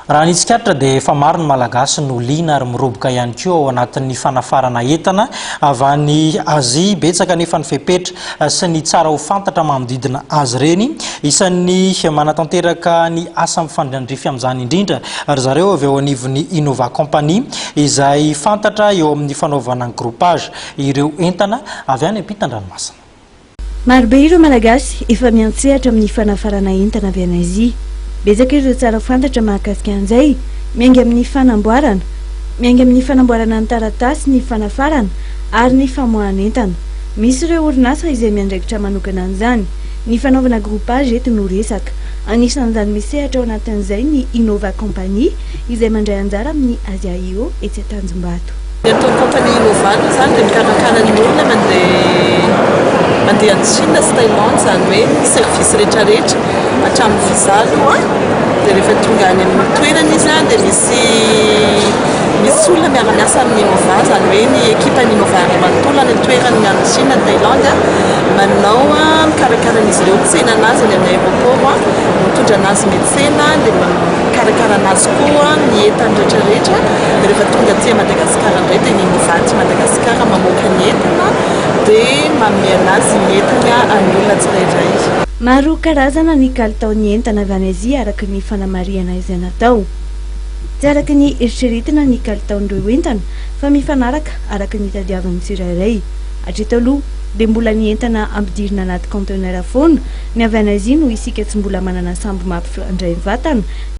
Raha ny tsikaritra dia efa maro ny Malagasy no liana ary miroboka ihany koa ao anatin'ny fanafarana entana avy any Azia. Betsaka anefa ny fepetra sy ny tsara ho fantatra manodidina azy ireny. Isan'ny manatanteraka ny asa mifandrandrify amin'izany indrindra ry zareo avy ao anivon'ny Innova Company izay fantatra eo amin'ny fanaovana ny groupage ireo entana avy any ampitan-dranomasina. Marobe ireo Malagasy efa miantsehatra amin'ny fanafarana entana avy any Azia. Betsaka ireo tsara fantatra mahakasika an'izay, miainga amin'ny fanamboarana, miainga amin'ny fanamboarana ny taratasy, ny fanafarana ary ny famoahana entana. Misy ireo orinasa izay miandraikitra manokana an'izany. Ny fanaovana groupage eto no resaka. Anisan'izany misehatra ao anatin'izay ny Innova Company izay mandray anjara amin'ny Asia IO etsy Tanjombato. Ny ataon'ny compagnie Innova aloha izany dia mikarakara ny olona mandeha any Chine sy Thaïlande, izany hoe ny service rehetrarehetra hatramin'ny visa aloha, dia rehefa tonga any amin'ny toerana izy dia misy olona miara-miasa amin'ny Innova, izany hoe ny ekipan'ny Innova iray manontolo any an-toerana any Chine, any Thaïlande, manao mikarakara an'izy ireo, mitsena anazy any amin'ny aéroport, mitondra anazy miantsena, dia mikarakara anazy koa ny entany rehetrarehetra. Dia rehefa tonga aty Madagasikara indray dia ny Innova aty Madagasikara mamoaka ny entana dia manome anazy ny entana an'ny olona tsirairay. Maro karazana ny kalitaon'ny entana avy any Azia araka ny fanamarihana izay natao. Tsy araka ny eritreretina ny kalitaon'ireo entana fa mifanaraka araka ny tadiavin'ny tsirairay. Hatreto aloha dia mbola ny entana ampidirina anaty conteneur foana ny avy any Azia noho isika tsy mbola manana sambo mampifandray vatana.